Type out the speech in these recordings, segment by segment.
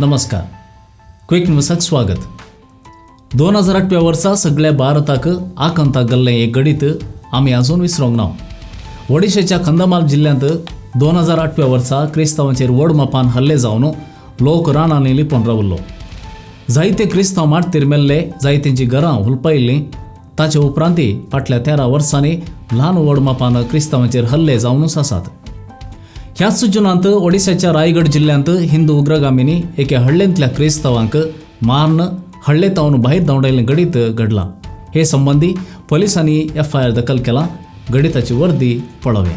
नमस्कार, क्विक न्यूजाक स्वागत. 2008 वर्सा सगळ्या भारताक आकांताक गेल्लें एक घडीत आमी अजून विसरूंक ना. ओडिशेच्या कंदमाल जिल्ल्यांत 2008 वर्सा क्रिस्तांवांचेर व्हड मापान हल्ले जावन लोक रानांनी लिपून रावलो. जायते क्रिस्तांव मार्तीर मेल्ले, जायतेंची घरां हुलपायल्लीं. ताचे उपरांतय फाटल्या 13 वर्सांनी ल्हान व्हड मापान क्रिस्तांवांचेर हल्ले जावनूच आसात. ह्याच जुनांत ओडिशाच्या रायगड जिल्ल्यांत हिंदू उग्रगामींनी एके हळ्ळेंतल्या क्रिस्तांवांक मारून हळ्ळे तावन भायर धांवडायल्लें घडीत घडलां. हे संबंदी पोलिसांनी एफआयआर दाखल केला. घडिताची वर्दी पळोवया.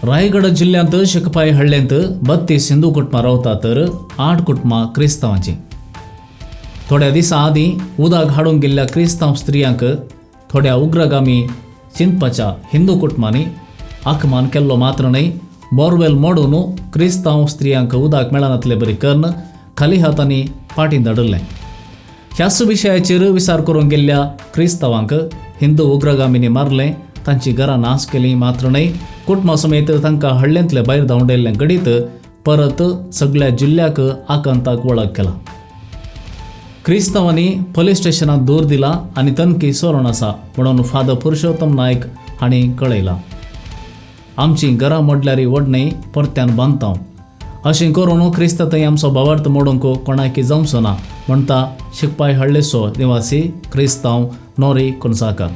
रायगड जिल्ल्यांत शकपाय हळ्ळेंत 32 हिंदू कुटुंबां रावतात तर 8 कुटुंबां क्रिस्तांवांचीं. थोड्या दिसां आदीं उदक हाडूंक गेल्ल्या क्रिस्तांव स्त्रियांक थोड्या उग्रगामी चिंतपाच्या हिंदू कुटुंबांनी आकमान केल्लो मात्र न्हय, बोरवेल मोडून क्रिस्तांव स्त्रियांक उदक मेळनातले बरी करून खाली हातांनी फाटीं धाडिल्लें. ह्याच विशयाचेर विचार करूंक गेल्ल्या क्रिस्तांवांक हिंदू उग्रगामींनी मारलें, तांची घरां नाश केलीं मात्र न्हय, कुटुंबा समेत तांकां हळ्ळेंतले भायर धांवडायल्लें घडीत परत सगळ्या जिल्ल्याक आकांताक वळख केला. क्रिस्तांवांनी पोलीस स्टेशनात दूर दिला आनी तनकी सोरण आसा म्हणून फादर पुरुषोत्तम नायक हांणी कळयलां. आमची घरां मोडल्यार व्हड न्हय, परत्यान बांदता. अशें करून क्रिस्तां थंय आमचो भावार्थ मोडूंक कोणाकी जावचो ना म्हणटा शिकपाय हळ्ळेचो निवासी क्रिस्तांव नोरी कुंसाकर.